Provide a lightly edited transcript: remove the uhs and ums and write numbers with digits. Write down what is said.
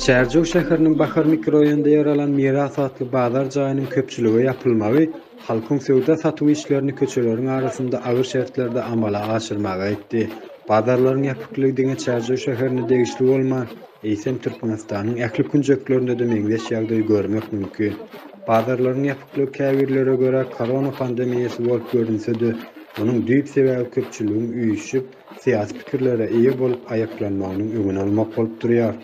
Çärjew şäheriniň Bahar mikroraýonynda ýer alan Miras atly bazar jaýynyň köpçülige ýapylmagy halkyň söwda-satyk işlerini köçeleriň arasynda agyr şertlerde amala aşyrmaga itdi. Bazarlaryň ýapyklygy diňe Çärjew şäherine degişli bolman, eýsem Türkmenistanyň ähli künjeklerinde-de meňzeş ýagdaýy görmek mümkin. Bazarlaryň ýapyklygy käbirlere görä korona pandemiýasy bolup görünse-de, munuň düýp sebäbi köpçüligiň üýşüp, syýasy pikirlere eýe bolup aýaklanmagynyň öňüni almak bolup durýar.